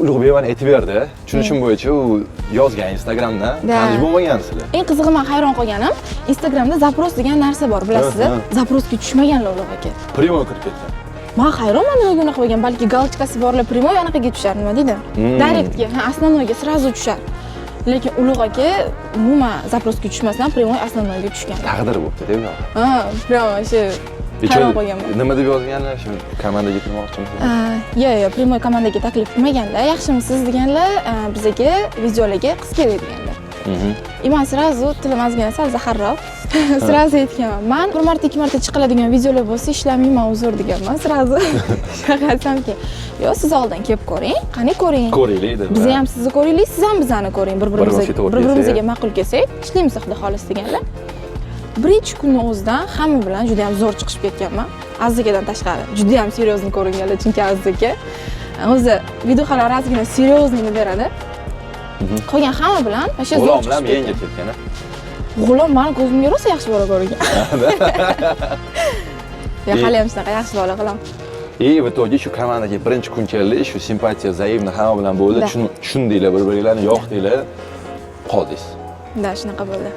Ulug'bek mana aytib berdi. Tushunishim bo'yicha, u yozgan Instagramdan. Да. Tanish bo'lmagansizlar. Eng qizig'i, man hayron qolganim, Instagramda запрос degan narsa bor, bilasiz. Ha, ha. Запрос ga tushmaganlar Ulug' aka. Прямой kirib ketgan. Man hayronman, nimaga unaqa bo'lgan. Balki галочка si borlar прямой anaqaga tushar, nima deydi, directga, ha, основной ga сразу tushar. Lekin Ulug' aka umuman запрос ga tushmasdan прямой основной ga tushgan. Taqdir bo'libdi deb yo'q. Ha, прям вообще hayron qolganman. Nima deb yozganlar? Shu komandaga kirmoqchimisiz? Yo'q, прямой komandaga taklif qilmaganlar. Yaxshimisiz deganlar, bizaga videolarga qiz kerak deganlar. И man сразу, tilim ozgina sal zaharroq, сразу aytganman: man bir marta, ikki marta chiqiladigan videolar bo'lsa, ishlamayman, uzr, deganman сразу. Shunaqa aytsamki, yo'q, siz oldin kelib ko'ring, qani, ko'ring. Ko'raylik deb. Bizni ham, sizni ko'raylik, siz ham bizani ko'ring, bir Bir-birimizga birimizga to'g'ri bir birimizga kelsa. ma'qul kelsak, ishlaymiz, xudo xohlasa, deganlar. Birinchi kunni o'zidan hamma bilan juda ham zo'r chiqishib ketganman, Aziz akadan tashqari. Juda ham серьезный ko'ringanlar, chunki Aziz aka o'zi videolar ozgina серьезный beradi. Qolgan hamma bilan вообще zo'r G'ulom bilan chiqishib yengil ketgan. ketgan, a? G'ulom mani ko'zimga rosa yaxshi bola ko'ringan. Yo'q, hali ham shunaqa yaxshi bola G'ulom. И в итоге shu komandaga birinchi kun keldi, shu simpatiya взаимно hamma bilan bo'ldi, Да. tushundinglar bir-biringlarni, yoqdinglar, qoldingiz. Да, shunaqa bo'ldi.